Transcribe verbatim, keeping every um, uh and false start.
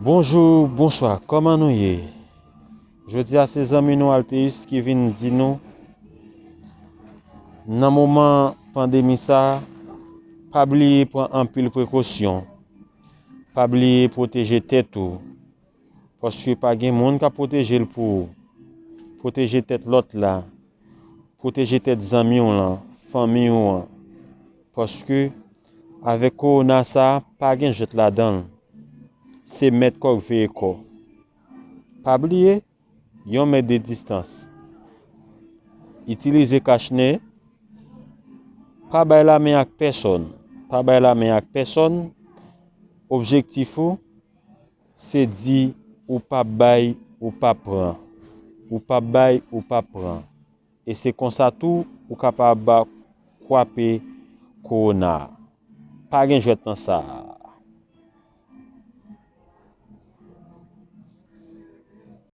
Bonjou, bonswa, kòman nou ye? Jodi a se zanmi nou Alteus ki vin di nou, nan moman pandemi sa, pa bliye pran anpil prekosyon, pa bliye pwoteje tèt ou, paske pa gen moun k ap pwoteje l pou ou. Pwoteje tèt lòt la, pwoteje tèt zanmi w lan, fanmi w an, paske avèk kowona sa, pa gen jwèt ladan l. Se mèt kò k veye kò. Pa bliye, yon mèt de distans. Itilize kachnen. Pa bay lamen ak pèsòn. Pa bay lamen ak pèsòn. Objektif ou, se di ou p ap bay, ou p ap pran. Ou p ap bay, ou p ap pran. E se konsa tou ou kapab kwape kowona a. Pa gen jwèt nan sa a.